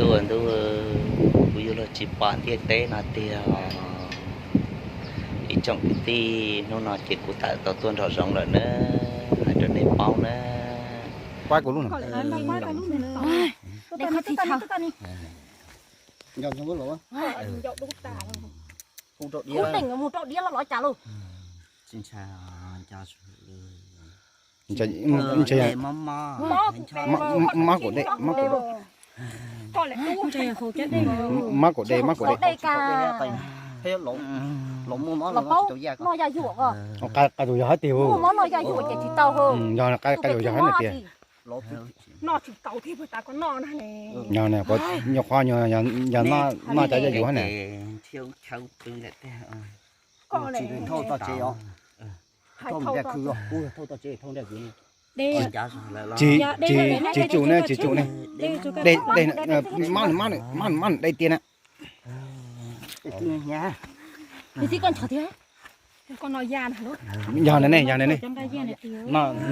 Tuaj ntuj, kuv yuav luag tsis pom ntiaj teb no tiag os. Ib tsoom kwv tij, hnub no ces kuv tawm tau tuaj nrog zoov lawm na, hais rau nej paub na. Pab kuv lub no. Mus rau diav los los cas lauj. Mab kuv de, mab kuv de. Mab kuv de, mab kuv de. Los paub noj yaj yuam os. Qas tus yog hab tiag. Muaj mob noj yaj yuam ces tsis tau. Yog qas tus yog hab tiag. Noj tsis tau thiab puas tas koj noj na ne. Yog ne, nyuam qhuav yog noj cov yaj yuam hab ne. Tsis tsum ne, tsis tsum ne. Mab, mab, mab de tiag na. Yog ne ne, yog ne ne.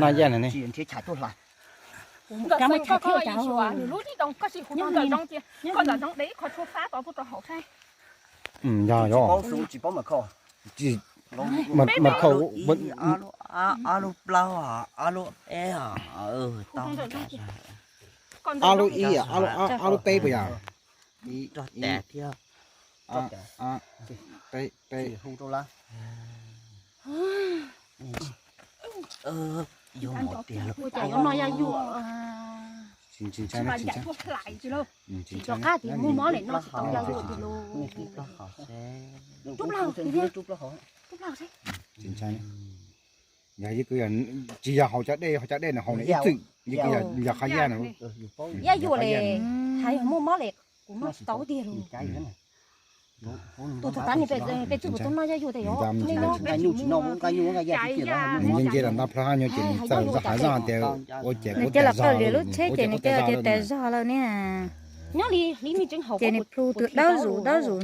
Noj yaj ne ne. Yog yog. Mas khaum ob lub plaub, ob lub ib, ob lub peb puas yog? Rog tas thiab. Peb, peb. Ua cas yuav noj yaj yuam? Tsis nco qab tias muaj mob lawm noj tsis tau yaj yuam tiag lauj. Rub plaub hau tiag, rub plaub hau seb. Yog yeej kwv, tsis yog haus cov dej, haus cov dej no haus ne ib txwm, yeej kwv yog qhov yaj no. Yaj yuam li, hais yog muaj mob li, kuv noj tsis tau tiag lauj. Tus thaum tas ni peb txwj puas tau noj yaj yuam tiag yog? Nws nce nce los nta plaub hab nyuag ces nws txawm zog hav zog tias ua ces kuv tes zog lawm, ua ces kuv tes zog lawm ne. Nyob li hliv me tseeb haus ces nws plhu tus dawb zuj dawb zuj,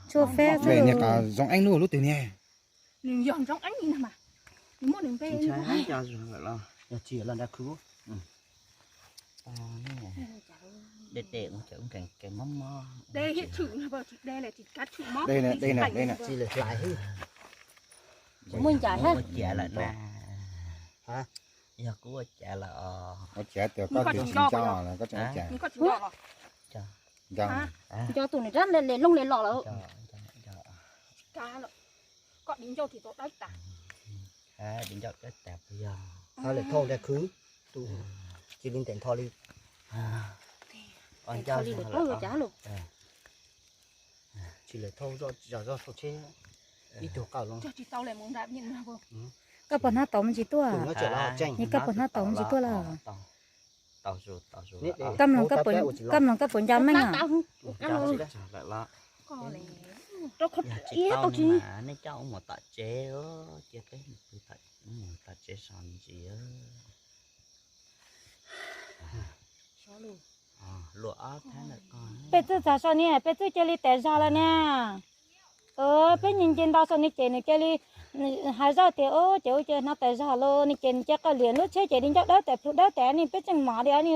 tshuaj fab xwb. Niag qas Zoo Eeb lub, lub twg niag? Nws yog Zoo Eeb mas, nws muaj nws npe. Yog tsis los nrad khwv. De, de, de, de, de, tsis kav tshwm mob. De na, de na, de na. Tsis lawm hlais. Muaj ncaim hab. Ua ciav lawm na. Yog kuv ua ciav lawm os. Ua ciav tias koj tsis nco los koj tseem ua ciav. Nco tus nws rab le looj le los lawm. Koj di ncauj tsis tau dawb tas. Di ncauj dawb tas puas yog? Lawm thauj nrad khwv, tus cia li ntev nto li. Tsis lawm thauj zoj zog thauj tsheb ib tug qawm los. Koj puas hnab tauv me ntsis tuaj? Koj puas hnab tauv me ntsis tuaj lawm? Koj mloog koj puas nco meej os? Nej coj wb mus tom tsev, cia peb mus tom tsev so ntsis. Peb txwj txog so niag, peb txwj cia li tes zog lawm niag. Peb nce nce nto so niag ces nws cia li hais zoj tias, ces ua cas hnov tes zog los niag ces nws cia qawj liam lub tsheb ces di ncauj dawb tas plhu dawb tas ne, peb tseem mov li ni.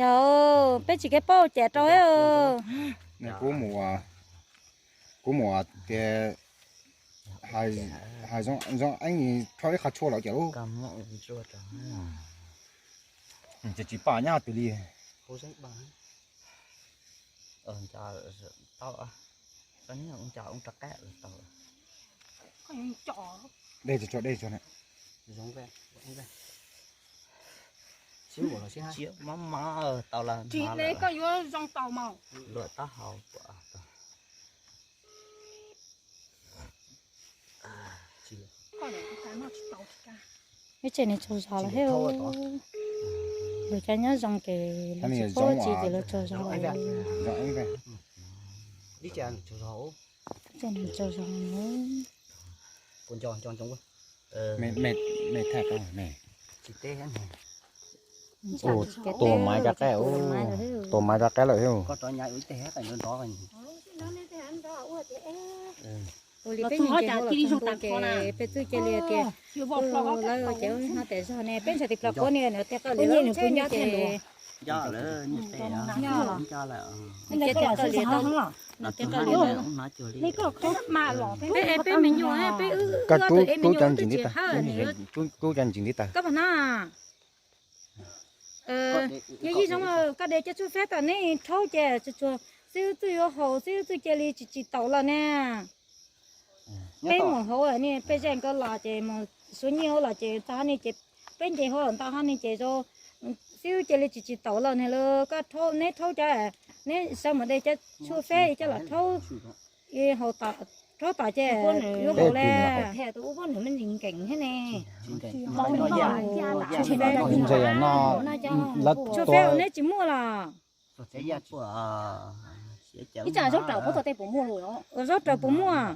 Yog peb tsis kev paub ces rau. Kuv mus, kuv mus tias hais Zoo Eeb rho ib qho tshuaj los cas lub. Ces tsis pom nyob twg li. Dej tso, dej tso na. Mob mob tau lawm. Luam taub hau. Ib tsev neeg tsaug zog lawm thiab. Lawv cov nyob zoo ces lawv tsis paub tsi ces lawv tsaug zog lawm. Ib tsev neeg tsaug zog lawm. Tus maiv rov qab, tus maiv rov qab lawm thiab. Ua li peb nyob ces peb txwj cia li tias lawv ces hnov tes zog ne, peb ntshaw tis plhom kuv niag nws tias qawj liam lub tsheb ces Nco lawm, nco lawm. Peb me nyuam, peb wb, koj tub cov ntsis ntiv taw, tub cov ntsis ntiv taw. Koj pom no, yog ib zoo koj de cov tshuaj fab tom nej rhaub ces tsuas tsuas xib hwb txwj yuav haus, xib hwb txwj cia li tsis tsis taus los ne. Peb mus hauv ne, peb ze nkawd los ces mus suav nyiaj hauv los ces txog hauv ne ces peb nce hauv ntau hauv ne ces xib hwb cia li tsis tsis taus los ne. Koj, neb rhaub cov, neb sawv mus de cov tshuaj fab coj los rhaub, haus tom, rhaub tom ces yuav haus le. Tshuaj fab neb tsis muaj los? Ib tsam zaub raws qhov tod tej puas muaj los? Zaub raws puas muaj?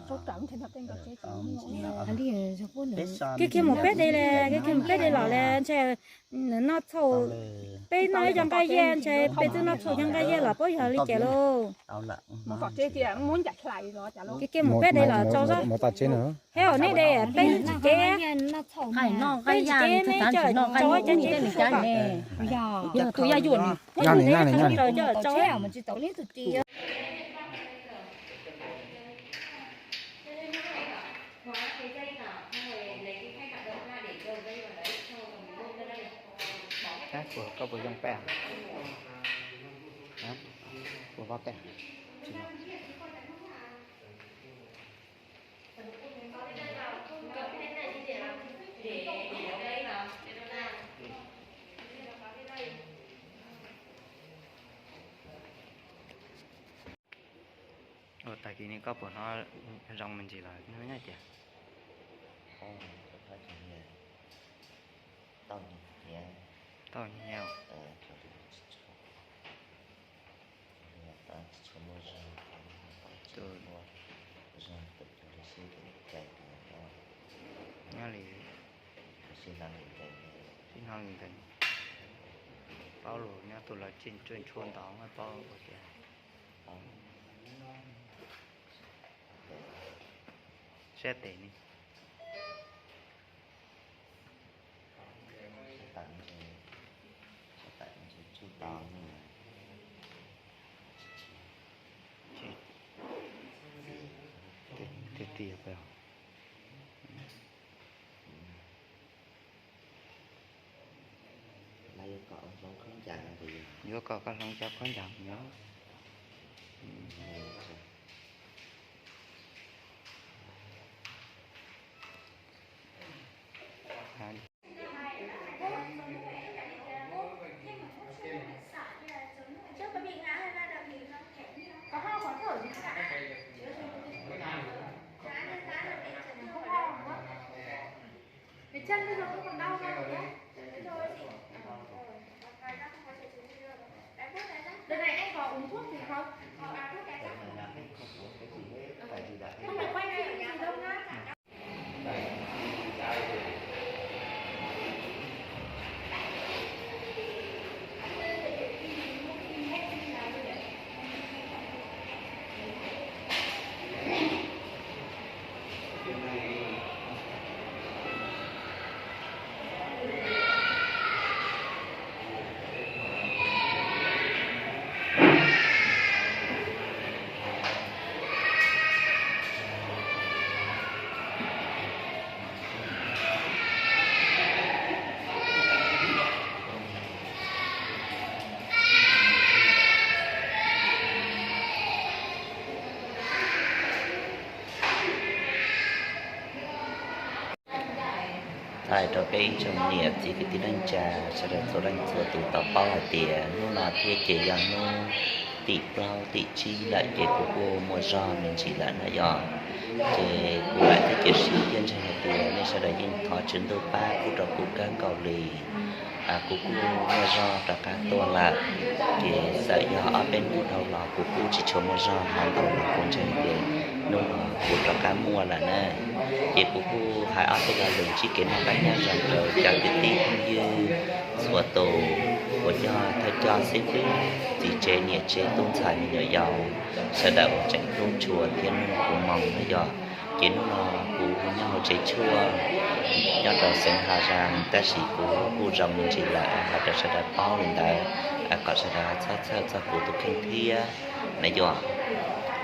Kiag kiag mus peb daim los, kiag kiag mus peb daim los le ntshe noj txhaum. Peb noj ib co nqaij yaj ntshe peb twb noj txhaum cov nqaij yaj los paub yog li cas lauj. Kiag kiag mus peb daim los tso zaub. He, nej de peb lub tsis cev, peb tsis cev, neb coj tso cov tsev tub tso kom, neb coj tso. Koj puas zoo peb? Puas peb? Ua tag kis no koj puas hnov zoo me ntsis los nyob tias tau nyiaj? Nyob li, sib hnov li ntawd, paub lus nyob tus lawv tseem tsuaj ntau paub ua tias siab tes ne. Tiag tiag. Yuav kom koj hloov cov khaub ncaws nyob. Đợt này em có uống thuốc gì không? Có uống thuốc gì không? Không phải quay phim gì đâu nhá. Thaij rau peb ib tsoom niam txiv kwv tij neej tsa sawv daws txhua leej txhua tus tau paub hais tias hnub no thiab ces yog hnub tim plaub tim tsib lawm ces kuv kuj muaj zog me ntsis lawm na yom. Ces kuv lam thiab cia siab thiab ntseeg hais tias nej sawv daws yeej thov Tswv Ntuj pab kuv rau kuv kawg nkaus li. Kuv kuj muaj zog rov qab tuaj lawm, ces txawm yog ob peb hnub dhau los kuv kuj tsis tshua muaj zog, hais ntau los kuv ntseeg tias hnub no kuv rov qab muaj lawm na. Ces kuv kuj hais ob peb lo lus ntsib kev noj qab nyob zoo rau cov kwv tij phooj ywg txhua tus uas yog thawj coj xib hwb, txiv tsev niam tsev tub ntxhais me nyuam yaus sawv daws uas tseem hlub tshua thiab mloog kuv moo no yog. Ces hnub no kuv nyob hauv tsev tshuaj nyob rau xeev Has Zas, tab sis kuv kuj zoo me ntsis lawm, hais rau sawv daws paub li ntawd, kom sawv daws txhob txhawj txog kuv tus kheej thiab na yom.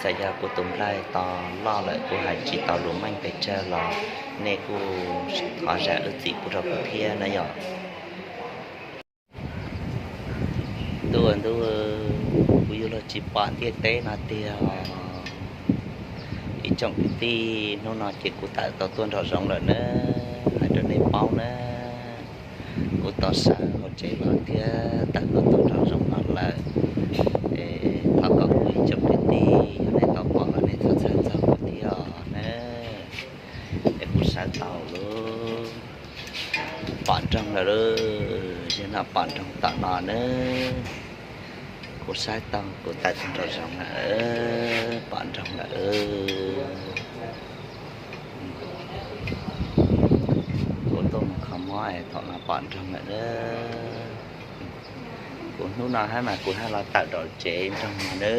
Txawm yog kuv tus nplaig to loj lawm kuv hais tsis tau lus meej pes tsawg los nej kuj thov zam lub txim pub rau kuv thiab na yom. Ntuj, ntuj, kuv yuav luag tsis pom ntiaj teb no tiag. Ib tsoom kwv tij, hnub no ces kuv tawm tau tuaj nraum zoov lawm na, hais rau nej paub na. Kuv tau sawv hauv tsev los thiab tawm tau tuaj nraum zoov no lawm. Es thov kom kuv ib tsoom kwv tij, yog nej tau pom los nej txhob txhawj txog kuv thiab os na. Es kuv sawv tau lawm, pom nroog lawm lauj, zaum no pom nroog tom no na. Kuv saib tau, kuv tawm tau nraum zoov lawm, pom nroog lawm. Kuv tuaj mus kho mob es thaum no pom nroog lawm na. Kuv hnub no hab mas kuv hab los tawm nraum tsev nroog no na.